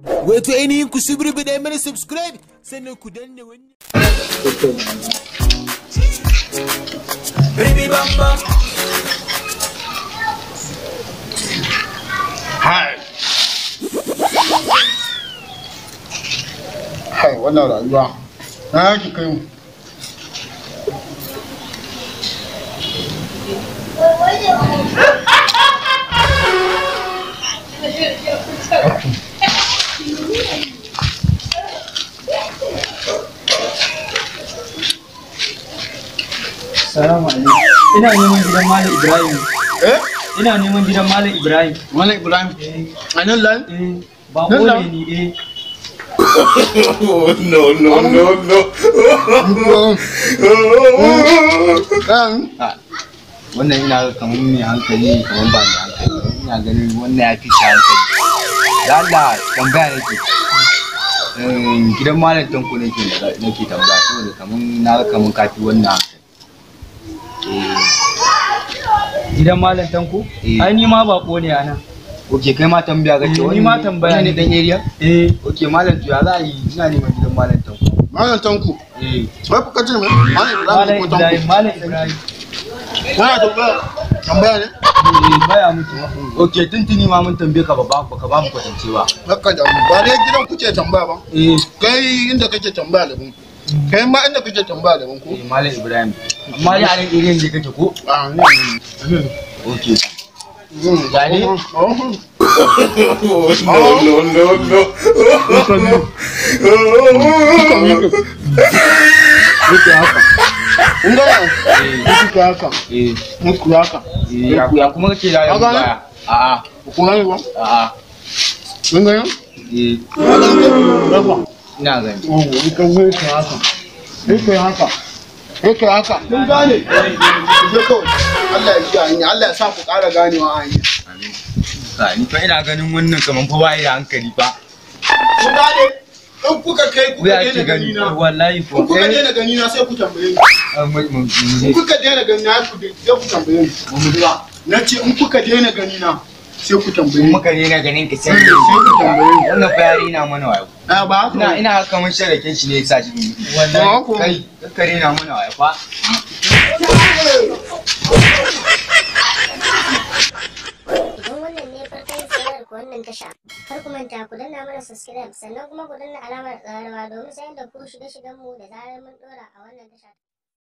Wato ainihin ku subrubida mana subscribe sannan ku danna wannan. Baby bam bam. Hai. Hai, wannan rayuwa. Na ki kai mu. Salamu alaikum. Ina neman gidan Malam Ibrahim. Eh? Ina neman gidan Malam Ibrahim. Malam Ibrahim. A nan lan? Eh, ba Nan ne nan. ni eh. No, no, no, no. Ɗan. Wannan ina ga kamar mai hankali, kamar ba mai hankali ba. Ina ganin wannan ya fi shi hankali. Da Allah, tambaya nake. Gidan Malam Tanko nake tambaya saboda kamar na ga kamar kafi wannan hankali. Eh. Gidan Malam Tanko? Eh. Ai ni ma bako ne a nan. Ok, kai ma tambaya kake? Eh, ni ma tambaya wannan ne ne. Dan area? Eh, Ok Malam, to ya za a yi? Ina neman gidan Malam Tanko. Malam Tanko. Eh. Wai kuka ce mai? Malam Malam Ibrahim ko Tanko? Ibrahim, Malam Ibrahim. Kana tambaya? Tambaya ne? Eh, baya mutu. Ok, tuntuni ma mun tambaye ka ba ka ba mu kwatance ba. Haka da mu. Ba dai gidan kuke tambaya ba. Eh. Kai inda kake tambaya daban. Kai ma inda kake tambaya daban ko? Eh, Malam Ibrahim. Amma dai a nan area ne kake ko? Ah, ne. Ok. Gane? No, no, no, no. Muku haka. Kun gane? Muku haka. Eh. Muku haka. Eh, ya kuma kake da Ka gane? baya? A'a. Ku gane ba? A'a. Kun gane? Eh, Ka gane? Rafa. ina gani. Oh, in ka zai ka haka. In ka haka. In ka haka. Kun gane? Ku je kawai. Allah ya ji hanya. Allah ya sa ku ƙara ganewa a hanya. Amin. Ka ni fa ina ganin wannan kaman fa bai da hankali fa. Kun gane? In kuka kai kuka Wuya daina ake gani. gani na. Wallahi In kuwa. kuka daina gani na sai ku tambaye ni. Mu In kuka daina gani na sai ku tambaye ni. mu duba. Na ce in kuka daina gani na sai ku tambaye ni. Muka ne na ganin ka sai. Sai ku tambaye ni. Wannan fa yari na mana wayo. Ah, ba haka. Ina kaman sharakin shi ne ya sa shi. Wallahi. Ba Kai, kakkare na mana wayo fa. Idan wannan ne farkon ziyarar ku wannan tasha, kar ku manta ku danna mana subscribe sannan kuma ku danna alamar ƙararrawa domin sanar da ku shirye-shiryenmu da zarar mun ɗora a wannan tasha.